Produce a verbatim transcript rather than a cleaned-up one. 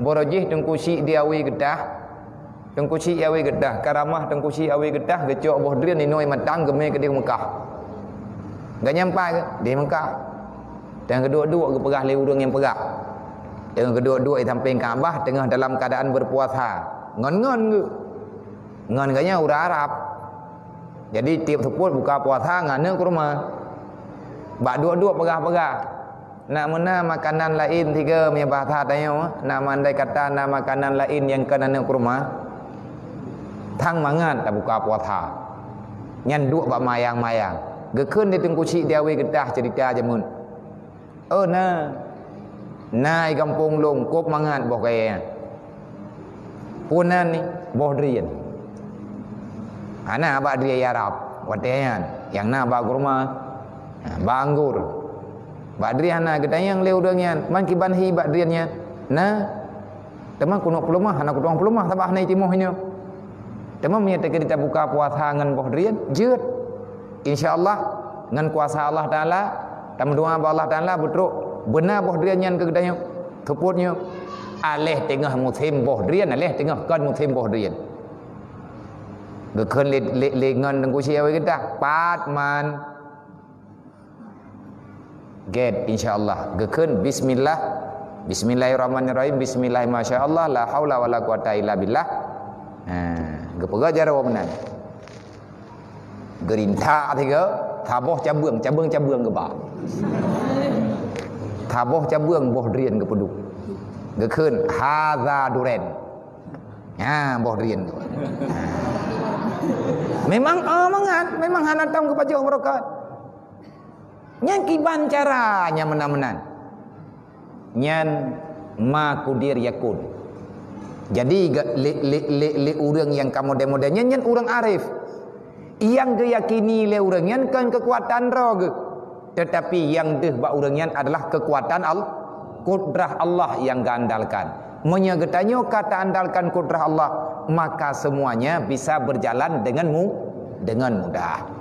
Barojih Teungku Chik di Awe Geutah. Teungku Chik Awe Geutah, karamah Teungku Chik Awe Geutah geucok boh drien inoe matang geumé keudéh Meukah. Ganyang pat di Meukah. Teungoh geuduek-duek geupeugah lé ureuëng nyang peugah. Teungoh geuduek-duek di sampéng Ka'bah teungoh dalam keuadaan beupuasa. Ngon-ngon geuh. Ngon geuh nyan ureuëng Arab. Jadi tieb seupôt buka puasa ngon aneuk kurma. Bak duek-duek peugah-peugah. Nak meunan makanan laén sigoe meunyoe bahasa tanyoe, nak meundai kata na makanan laén nyang kon aneuk kurma. Thang mangat tabuka puasa. Nyan duek bak mayang-mayang. Geukheun di Teungku Chik di Awe Geutah ceurita jameun. Oh na. Na di gampông lôn kôb mangat boh kayée nyan. Peue nan ni? Boh drien. Hana bak drien Arab watée nyan, nyang na bak kurma, ha, bak anggor. Bak drien hana geutanyong lé ureuëng nyan, man kiban hi bak drien nyan. Na. Teuma keuneuk peuleumah, hana kutueng peuleumah sabab hana jitimoh nyoe. Teuma meunyoe teukeudi tabuka puasa ngon boh drien, jeuet. Insya Allah, ngon kuasa Allah Taala, tameudoa bak Allah Taala beutrok beuna boh drien nyan keu geutanyoe. Seupôt nyoe, aléh teungoh musém boh drien, aléh teungoh kon musém boh drien. Geukheun lé, lé, lé ngon Teungku Chik Awe Geutah, pat man. Gét, insya Allah. Geukheun bismillah. Bismillahirrahmanirrahim. Bismillah, masya Allah, la haula wala quwata illa billah. Ha, geupeugah jaroe meunan. Geurintak tiga, saboh cabeueng, cabeueng-cabeueng geuba. Saboh cabeueng boh drien geupeuduek. Geukheun haza duren. Ha, boh drien tu. Ha. Memang, oh, mangat, memang hana tom geupajoh barokot. Nyan kiban cara nyan meunan-meunan. Nyan ma kudir yakun. Jadi ga-, lé, lé, lé, lé ureuëng nyang ka model-model nyan, nyan ureuëng arif. Nyang geuyakini lé ureuëng nyan kon keukuatan droe geuh, tetapi nyang deuh bak ureuëng nyan adalah keukuatan Al-, kudrah Allah nyang geuandalkan. Meunyoe geutanyoe ka taandalkan kudrah Allah, maka semuanya bisa berjalan dengan mu-, dengan mudah.